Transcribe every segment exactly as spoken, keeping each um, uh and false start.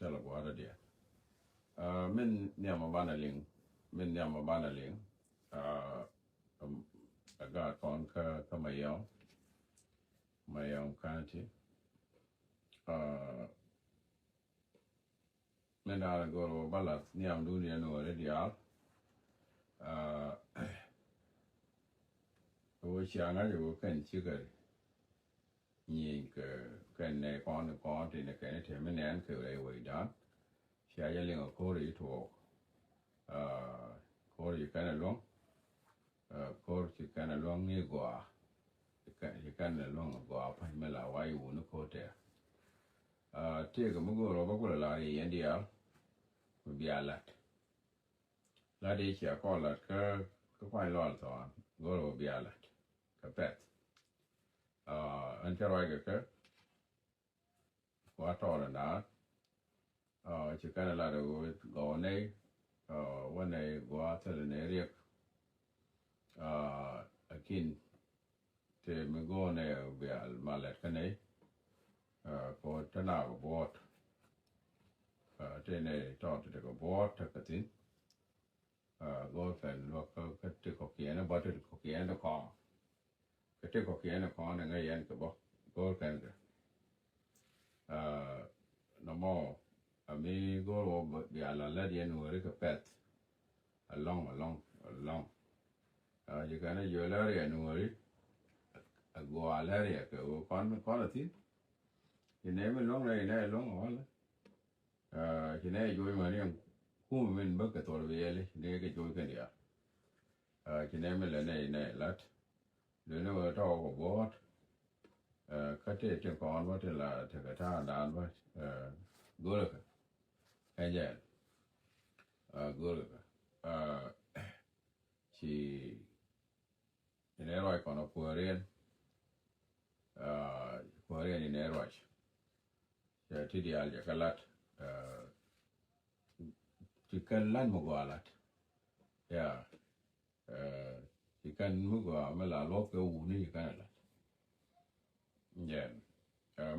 Thilɛ gua̱a̱r rɔ diɛn. Min nhiam a banɛ liŋ. Min nhiam a banɛ liŋ. A gaat kɔn kä Mayɔm. Mayɔm County. Min da̱a̱n a go̱r wä ba lath nhiamdun yɛn wä ri diaal. Wä cia ŋa̱c wä kɛn cikɛ nyieny kɛ kɛn nɛ kɔn kɔn ti nɛ kɛn te mi nɛn kɛ rɛy wecdan. Cia jɛ liŋ a ko̱r i̱ tuɔɔk. Ko̱r i̱ kɛn a luäŋ. Ko̱r ci kɛn a luäŋ ni gɔaa. Ci kɛn a luäŋ a gɔaa pa̱ny mi la wa i̱ wuni ko̱r tɛɛr. Tëëkɛ mi go̱o̱r ɔ bä kulɛ lar i̱ yɛn diaal mi bia lat. Lat i̱ cia kɔn lat kä kä kuany lɔal thɔɔn go̱o̱r ɔ bia lat kɛ pɛth. Ɛn cä ruac kɛ kɛ kua tɔɔr ɛn da̱a̱n. Ci kɛn ɛ lat ɛ ɣöö gɔw nɛy wä nɛy gua̱a̱ thilɛ nɛy riɛk. Lakin te mi go̱o̱r nɛy bia ma lɛt kä nɛy. Kɛ ɣöö te naak ɛ buɔ̱ɔ̱t. Te nɛy tɔɔt te kɛ buɔ̱ɔ̱t te kɛ thi̱n. Go̱o̱r kɛn luäk kä ti kɔ̱kiɛn ɛ bä ti kɔ̱kiɛn ti kɔ̱ɔ̱ŋ. Kɛ ti kɔ̱kiɛn ti kɔ̱ɔ̱ŋ ni ŋäc yɛn kɛ bä go̱o̱r kɛn kɛ. Nɔmɔ ami go̱o̱r wä bia la lät yɛn weri kɛ pɛth. Alɔŋ alɔŋ alɔŋ. Ci kɛn a jiö lɛr yɛn weri. A guɔ lɛr yɛ kɛ wä kɔn kɔn a thi̱n. Ci nɛ mi luäŋ nɛ ci nɛ luäŋ a wälä. Ci nɛ joc mani kum min bä kɛ thol bi yɛli ci nɛ kɛ joc kɛn diaal. Ci nɛ mi lɛ nɛ nɛ lat lɛ ni wä tɔk kɛ buɔt. Kä tɛ tin kɔn wä tin la tekɛ ta̱a̱ dan wä go̱rɛ kɛ. Ɛn jɛn go̱rɛ kɛ ci Inɛ ruac kɔn a kuääriɛn. Kuääriɛn inɛ ruac. Cɛ ti diaal jɛ kä lat. Ti kɛn lat mi gɔaa lat. Ya. Ti kɛn mi gɔaa mi la luɔp kɛ wuni ci kɛn a lat. Jɛn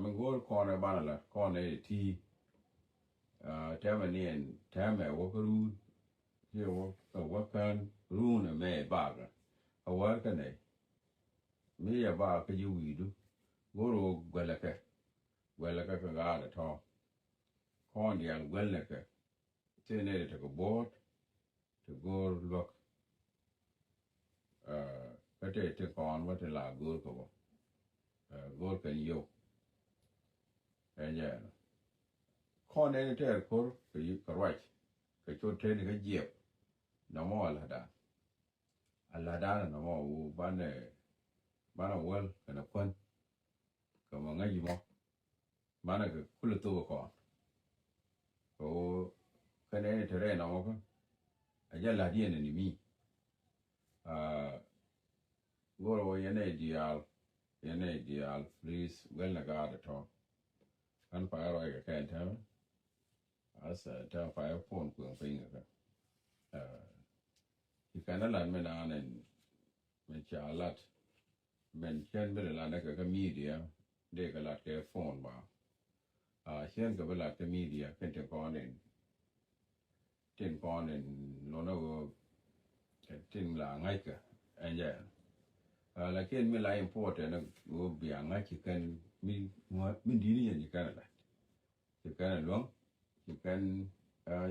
mi go̱o̱r kɔn ɛ banɛ lat kɔn ɛ ti. Tɛmɛ ni ɛn tɛmɛ wä kä ruun. Ciɛ wä kɛ wä kään ruun ɛmɛ bakä a wär kä nɛy. Mi yɛ bakä ji̱ wi̱i̱du go̱r wä guɛlɛ kɛ guɛlɛ kɛ kɛ gaat ɛ tɔ̱. Kɔn diaal guɛlɛ kɛ. Tëë nɛy tekɛ bo̱o̱t ti go̱o̱r luäk. Kä tëë ti kɔn wä ti la go̱o̱r kɛ wä go̱o̱r kɛn yio̱w. Ɛ jɛ kɔn nɛy ni tɛɛr ko̱r kɛ ruac kɛ cot tëë ni kä jiɛp. Nɔmɔ a la̱tdan a la̱tdan nɔmɔ wu banɛ banɛ wäl kɛnɛ kuän. Kɛ mɔ ŋäc mɔ banɛ kɛ kulɛ thok kɔn. Kɛ wu kɛnɛ ni te rɛy nɔmɔ kä a jɛ la̱t yɛn ni mi. Go̱rɛ wä yɛn nɛy diaal yɛn nɛy diaal please guɛl ni gaat ɛ tɔ̱. Ɣän pay ruac kɛ kɛn tɛmɛ. Asa tɛmɛ pay phone kueŋ piny kɛ kɛ. Ci kɛn a lat mi naan ɛn mi ca lat. Mɛn cɛn bi lat ni kɛ kä media dee kɛ lat kɛ phone ba. Cɛn kɛ bi lat kɛ media kɛn tin kɔn in tin kɔn in lon a ɣöö tin la ŋa̱ckɛ ɛn jɛ. Lakin mi la important ɣöö bia ŋa̱c ci kɛn mi mi di̱t ni yɛn ci kɛn a lat. Ci kɛn a luäŋ ci kɛn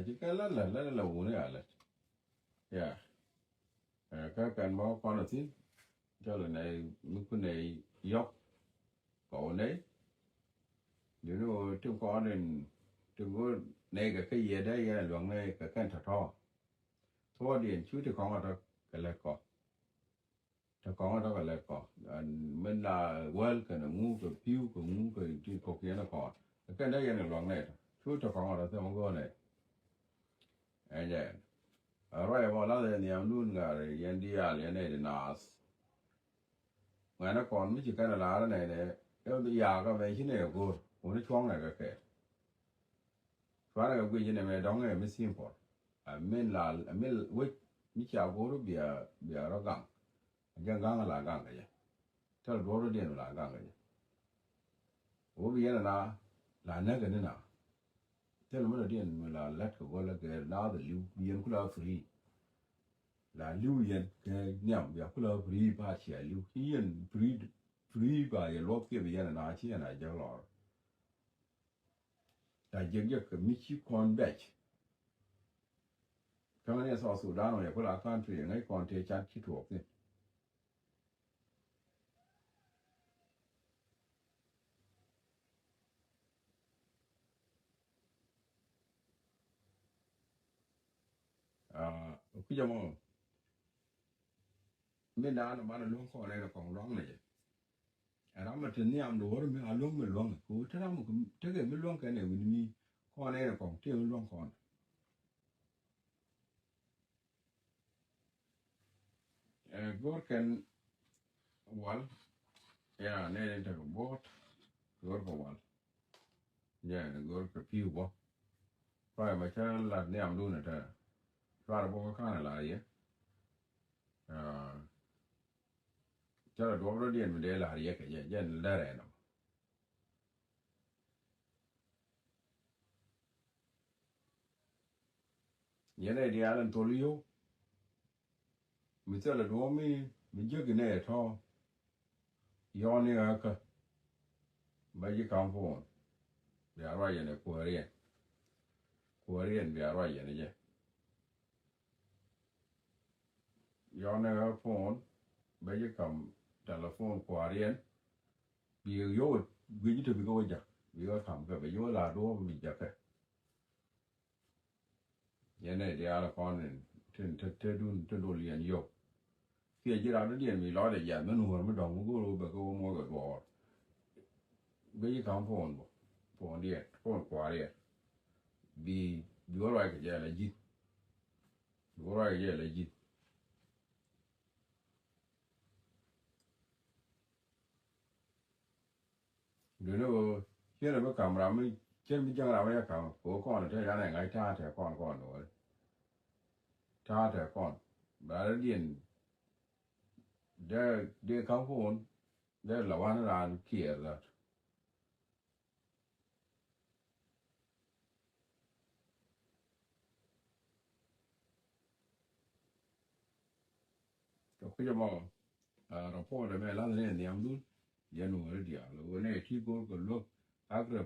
ci kɛn la lat la la wuni a lat. Ya. Kä kɛn bä kɔn a thi̱n. Cɔl nɛy mi ku nɛy yɔk kɔw nɛy. Duni wä ti kɔn in ti go̱o̱r nɛy kɛ kä yiëë dee yɛn luäŋ nɛy kɛ kɛn tɔ̱tɔ̱. Thuɔɔdiɛn cu ti kɔŋ a tɔ̱ kɛ lät kɔ. Ti kɔŋ a tɔ̱ kɛ lät kɔ. Min la wäl kɛn a ŋu kɛ pi̱w kɛ ŋu kɛ ti kɔkiɛn a kɔn kɛ kɛn dee yɛn kɛ luäŋ nɛy tɔ̱ cu ti kɔŋ a tɔ̱ thil mi go̱o̱r nɛy. Ɛn jɛ ɛn a ruac ɛmɔ lath ɛ nhiamdun ŋa̱r yɛn diaal yɛn nɛy di naath. Ŋuɛ̈nɛ kɔn mi ci kɛn a la̱r nɛy nɛ ɛ yakä mɛ ci nɛy a go̱o̱r wuni cuɔ̱ŋnɛ kɛ kɛɛl. Cuarɛ kɛ guic inɛ mɛ dɔ̱ŋ ɛ mi simple. A min la a min wec mi cia go̱o̱r bia bia rɔ gaŋ. A jɛ gaŋ a la gaŋ kɛ jɛ. Thil duɔ̱ɔ̱r rɔ diɛn la gaŋ kɛ jɛ. Wä bi yɛn a na la näk kɛ ni na. Thil mi lɔcdiɛn mi la lät kɛ gɔl lɛ kɛ naath aliu, bi yɛn kula free. La liu yɛn kɛ nhiam, bia kula free, ba cia liu. Ci yɛn free, free ba yɛ luɔth kiɛ bi yɛn ana ci yɛn a jek lɔr. La jek jek kɛ mi ci kɔn bɛc. Kä ŋäni South Sudan wä yɛ kula country ŋäc kɔn tëë cat ci tuɔɔk thin. Kucä mɔ mi naan ɔ man ɛ luäŋ kɔn ɛn ɛ kɔŋ luaŋ nɛ jɛ. Ɛ ram ɛ te nhiam duɔ̱ɔ̱r mi a luäŋ mi luäŋ kɛ wä te ram tekɛ mi luäŋ kɛn ɛ wi̱n mi kɔn ɛn ɛ kɔŋ tëë mi luäŋ kɔn. Ɛ go̱r kɛn wal. Ya nɛ ni tekɛ bo̱o̱t go̱r kɛ wal. Jɛ ni go̱r kɛ pi̱w bä. Kuayɛ mɛ cä lat nhiamdun ɛ tɛ cuarɛ bä kä ka̱n ɛ lar yɛ. Cä la duɔp rɔ̱diɛn mi dee lar yɛ kɛ jɛ jɛ ni lärɛ nɔ. Yɛn ɛ diaal in thol yio̱w. Mi thilɛ duɔ̱ɔ̱p mi mi jiäk inɛ tɔ̱. Yɔ̱ɔ̱ni ɣäkä. Bä ji̱ ka̱m puɔ̱ɔ̱n. Bia ruac yɛn ɛ kuääriɛn. Kuääriɛn bia ruac yɛn ɛ jɛ. Yɔ̱ɔ̱ni ɣä puɔ̱ɔ̱n. Bä ji̱ ka̱m tɛlɛpuɔ̱ɔ̱n kuääriɛn. Bi yio̱w guic te bi kɛ wä jak bi kɛ ka̱m kɛ bɛ yio̱w la duɔ̱ɔ̱p bi jakä. Yɛn ɛ diaal kɔn in tin te te dun te dol yɛn yio̱w. Kiɛ ji̱ rat dɔ̱diɛn mi lɔcdɛ jiath mi nuɔ̱ɔ̱r mi dɔ̱ŋ mi go̱o̱r wä bɛ kɛ wä muɔc kɛ duɔ̱ɔ̱r. Bi ji̱ ka̱m puɔ̱ɔ̱n bä puɔ̱ɔ̱n diɛn puɔ̱ɔ̱n kua̱r yɛn. Bi bi wä ruac kɛ jɛ la ji̱n. Bi wä ruac kɛ jɛ la ji̱n. Duundɛ ɣöö ciɛn ɛ bi ka̱m ram mi ciɛn bi jäŋ ram mi jɛ ka̱m kɛ ɣöö kɔn ɛ te yan ɛ ŋa̱c ta̱a̱ tɛ kɔn kɔn do̱o̱ri. Ta̱a̱ tɛ kɔn bɛ rɛ diɛn dee dee ka̱m puɔ̱ɔ̱n dee la wan raan kiɛɛr that. Kɛ kucä mɔ, ah, report ɛmɛ lath ni nhiamdun yɛn wä ri diaal wä nɛ ti go̱o̱r kɛ luäk ak rɛ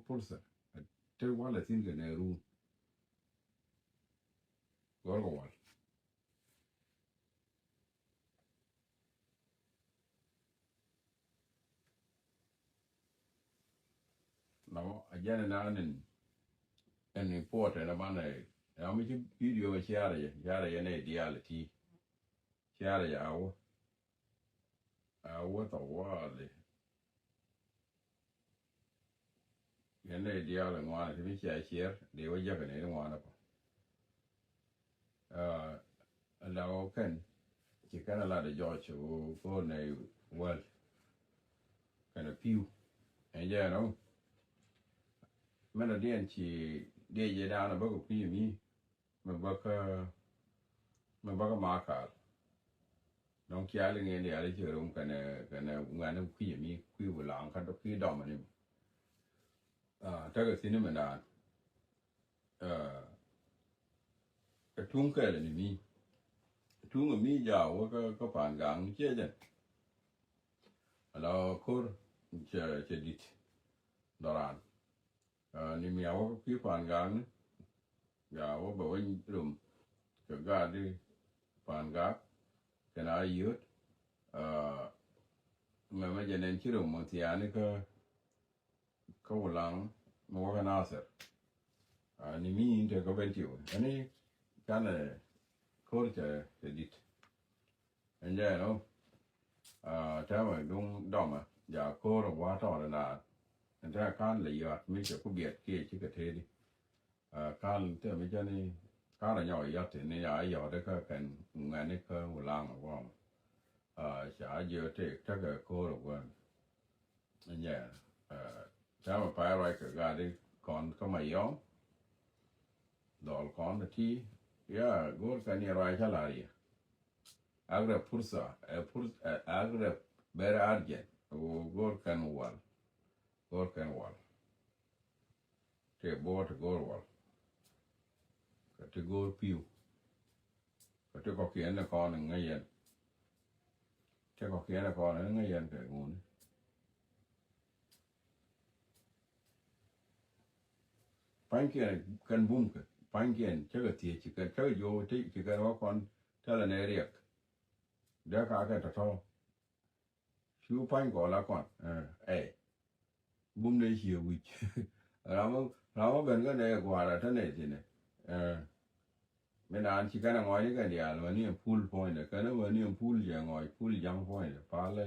pursa. Te walɛ thin kɛ nɛ ruun. Go̱o̱r kɛ wal. Nɔmɔ a jɛn ina nin ɛn important ɛ man ɛ ɛ mi ci video ɛ ciarɛ yɛ ciarɛ yɛ nɛ diaal ti ciarɛ yɛ a wä a wä thɔ waali. Yɛn nɛy diaal ŋuan ti mi cia ciɛr di wä jäk ni ŋuan kɔ. Aa, la wä kɛn ci kɛn a lat jɔc wä ko nɛy wäl kɛn a piu. Ɛn jɛ ɛn ɔ mɛn a diɛn ci diɛ jɛ daan a bä kɛ kui̱ mi. Mi bäkä mi bäkä Makal. Dɔ̱ŋ kiali ŋi̱i̱n diaal i̱ ci rom kɛnɛ kɛnɛ ŋuɛ̈ni kui̱ mi kui̱ wulaŋ kä kui̱ dɔmɛ ni mi. Aa, tekɛ thi̱n mi naan. Aa, ɛ tuŋ kɛɛlɛ ni mi. Tuŋ mi jaw wä kä kä Pan Gaŋ ciɛ jɛn. Ala ko̱r cɛ cɛ di̱t dhɔran. Aa, ni mi a wä kä kui̱ Pan Gaŋ ni. Gaa wä bɛ wä rom kɛ gaat di Pan Gak kɛn a yio̱t. Aa, mɛmɛ jɛ nɛn ci rom mɔ thiaani kä kä Wulaŋ mi wä kä Nasir. Aa, ni mi in te kä Bentiu ɛni canɛ ko̱r cɛ cɛ di̱t. Ɛn jɛ ɛn ɣöö, aa, tɛmɛ duŋ dɔmɛ ja ko̱r ɛ wa̱a̱ tɔɔt ɛn daal. Ɛn tɛmɛ ka̱n lɛ yɔat mi cɛ ku biɛt kiɛ cikɛ tëëdi. Aa, ka̱n tɛmɛ jɛn i̱ ka̱n rɔ nyɔk yɔt ti ni ya yɔt ikä kɛn ŋuɛ̈ni kä Wulaŋ ɛ guɔm. Aa, ca jiö tëëk tekɛ ko̱r ɛ guɛn. Ɛn jɛ, aa, tɛmɛ pay ruac kɛ gat i̱ kɔn kä Mayɔm. Dhɔl kɔn ti ya go̱o̱r kɛn yɛ ruac ca la̱r yɛ. Agrɛ pursa ɛ pur ɛ agrɛ very urgent. Ɣöö go̱o̱r kɛn wal go̱o̱r kɛn wal. Kɛ bo̱o̱r ti go̱o̱r wal. Kɛ ti go̱o̱r pi̱w. Kɛ ti kɔ̱kiɛn ni kɔn in ŋäc yɛn. Ti kɔ̱kiɛn ni kɔn in ŋäc yɛn kɛ ŋuni. Pa̱nykiɛn kɛn bumkɛ. Pa̱nykiɛn cä kɛ thiec ci kɛn, cä kɛ juɔk ti ci kɛn wä kɔn tɛlɛ nɛ riɛk. Dee ka kɛ tɔ̱tɔ̱. Cu pa̱ny kɔn la kɔn. Ɛ, ɛ. Bum dee ciɛ wi̱c. Ram, ram ben kɛ nɛ gua̱a̱ra te nɛ thinɛ. Ɛ. Mi naan ci kɛn a ŋɔc ni kɛn diaal, wä ni ɛn pul puɔ̱nydɛ. Kɛn wä ni ɛn pul jɛ ŋɔc, pul ja̱ŋ puɔ̱nydɛ. Palɛ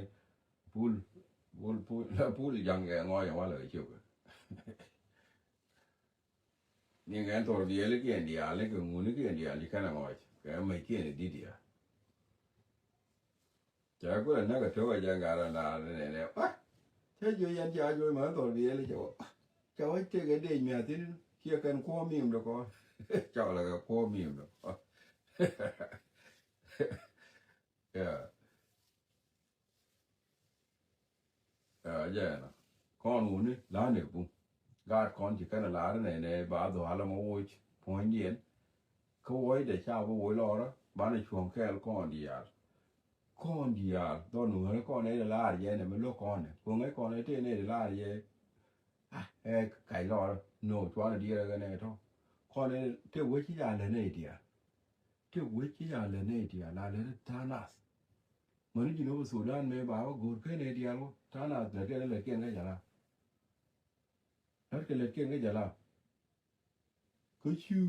pul, pul, pul, la pul ja̱ŋ kɛ ŋɔc ɛ walɛ kɛ ciök. Ni ŋɛn thor biɛli kiɛn diaal, ni kɛ ŋuni kiɛn diaal, ci kɛn a ŋɔc. Kɛ mec kiɛn di diaal. Cɛ kulɛ näk ɛ to̱k ɛ jɛ ŋa̱r ɛ la̱r nɛnɛ. Wa! Cä juɔc yɛn ca juɔc mɛ thɔl biɛli cɛ wä. Cɛ wä tëk ɛ dec mia̱thin ciɛ kɛn kuɔ̱ɔ̱m mi̱i̱m dɛ kɔn. Cɔl ɛ kɛ kuɔ̱ɔ̱m mi̱i̱m dɛ kɔn. Yeah. Ɛ jɛɛnä kɔn wuni la̱a̱n ɛ bum. Gaat kɔn ci kɛn ɛ la̱r nɛnɛ ba dhɔaal ɛmɔ woc puɔ̱nydiɛn. Kä woc dɛ ca bi woc lɔrä banɛ cuɔ̱ŋ kɛɛl kɔn diaal. Kɔn diaal dhɔn wuni kɔn ɛ la̱r jɛ nɛ mi lo̱k kɔn ɛ kuŋ ɛ kɔn ɛ tëë nɛ la̱r jɛ. Ah, ɛ kac lɔrä no cuanɛ diɛɛr ɛ kɛ nɛ tɔ. Kɔn ɛ tëë wec ci ca lɛ nɛ diaal. Tëë wec ci ca lɛ nɛ diaal la lɛ ni tha̱a̱ŋ nath. Mäni Jinub Sudan mëë ba wä go̱o̱r ken ɛ diaal wä. Ta̱a̱ nath lät kɛn lät kiɛn kä jala. Lät kɛ lät kiɛn kä jala. Kä cu,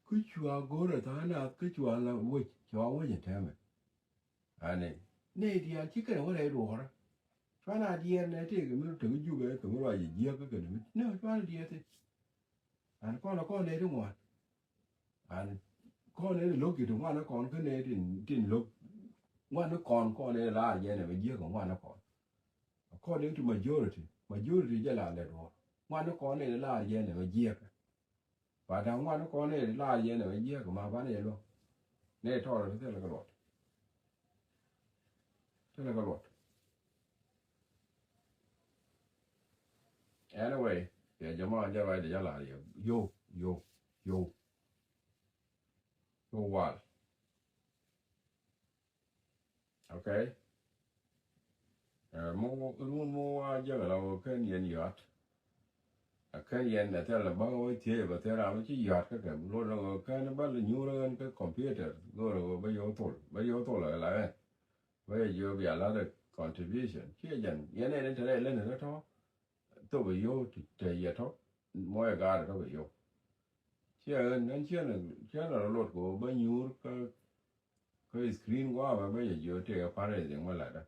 kä cua go̱o̱r ɛ ta̱a̱ nath kä cua la wec, cua wec ɛ tɛmɛ. Ani, nɛ diaal ci kɛn wä rɛy duɔ̱ɔ̱rä. Cuana diɛɛr nɛ tëë kɛ mi tekɛ Jubɛ kɛ mi ruac jiäk kä kɛn mi. Nɛ cuana diɛɛr thil. Ani kɔn kɔn nɛ ti ŋuan. Ani kɔn ni lo̱k kiti ŋuan ni kɔn kä ni tin, tin lo̱k. Ŋuan ni kɔn kɔn ni laar jɛ ni mɛ jiäk ŋuan ni kɔn. According to majority, majority jɛ la lɛ duɔr. Ŋuan ni kɔn ni laar jɛ ni mɛ jiäk. Ba da̱ŋ ŋuan ni kɔn ni laar jɛ ni mɛ jiäk ma banɛ jɛ luɔ̱k. Ni tɔrɔ ti thilɛ kɛ luɔt. Thilɛ kɛ luɔt. Anyway, ya jama jɛ ruac di jɛ laar yɛ. Yo, yo, yo. Yo wal. Okay. Ɛ, mo, mo, mo wa jɛ la wä kɛn yɛn yɔt. A kɛn yɛn ɛ thɛl bä wä thiee bä thɛl ram ci yɔt kä kɛ. Lo lo kɛn bä la nyuur ɣän kä computer. Lo lo bä yo thol. Bä yo thol la ɣän. Bä yo bia la the contribution. Ci jɛn. Yɛn ɛ ni te rɛ lɛ ni rɛ tɔ. Thop a yio̱w ti te yɛ tɔ muɔc a gaat tɔ kɛ yio̱w. Ciɛ ɣän ɣän ciɛ nɛ ciɛ nɛ rɔ lot kɛ ɣöö bä nyuur kä kä screen gua̱a̱mɛ bä yɛ jiö tëë kɛ fundraising mä latdä.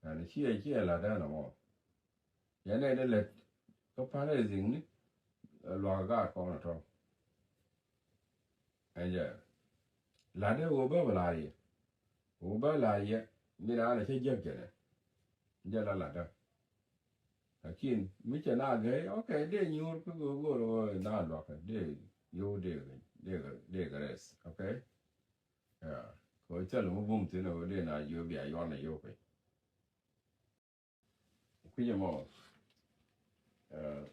Ɛn ciɛ ciɛ latdä nɔmɔ. Yɛn nɛ dee lät kä fundraising ni luakä gaat kɔn a tɔ. Ɛn jɛ latdä ɣöö bä bä la̱r yɛ ɣöö bä la̱r yɛ. Min a nɛ cä jiäk jɛ nɛ jɛ la latdä. Lakin mi cɛ na gɛy, okay, dee nyuur kä go̱o̱r go̱o̱r na luakä dee yo̱w dee dee dee gɛ rɛs, okay. Yeah. Kɛ thil mi bum thin ɛ dee na yo̱w bia yuan ɛ yo̱w piny. Kui̱c ɛmɔ, eh,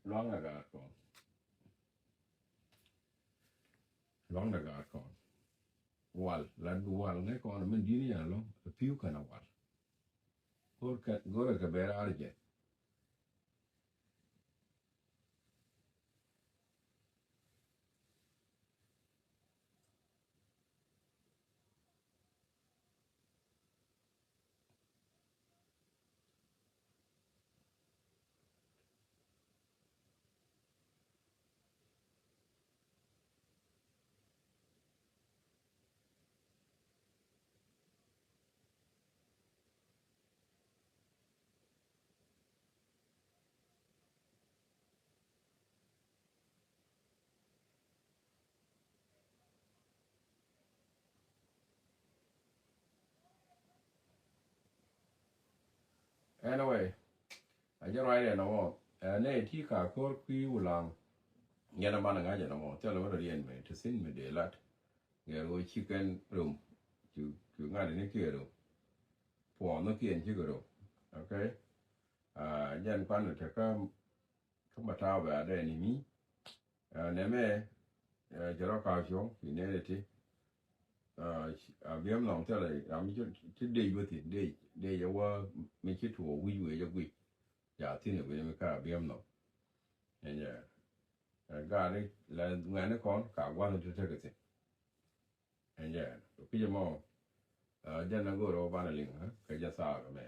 luaŋ ɛ gaat kɔn. Luaŋ ɛ gaat kɔn. Wal la wal ŋäc kɔn min di̱t ni yɛn ɛlɔ̱ŋ ɛ pi̱w kɛn ɛ wal. Go̱rkɛ, go̱rkɛ bɛ raar jɛ. Anyway, a jɛ ruacdɛ nɔmɔ, ɛ, nɛ ti ka ko̱r kui̱ wulaŋ. Yɛn a man a ŋa̱c ɛ nɔmɔ, thilɛ wä rɔ riɛn mɛ, ti thin mi dee lat. Ŋɛr ɣöö ci kɛn rom, cu, cu ŋa̱t ni kiɛ rom. Puɔ̱ɔ̱n ni kiɛn cikɛ rom. Okay? Ah, jɛn kuan ni tekä Kä ma ta̱a̱ bɛ a dee ni mi. Nɛ mɛ cɛ rɔ ka̱a̱ cuɔ̱ŋ fi nɛɛni ti. A biɛm nɔm thilɛ ram mi ci dec wä thin dec dec ɛ wä mi ci tuɔɔk wi̱c wee jɛ guic. Ca thin ɛ guic mi ka a biɛm nɔm. Ɛn jɛ ɛ gaari lɛ ŋuɛni kɔn ka gua̱n ti tekɛ thin. Ɛn jɛ kic ɛmɔ. Jɛn na go̱o̱r ɛ wä banɛ liŋ kɛ jɛ thaak ɛmɛ.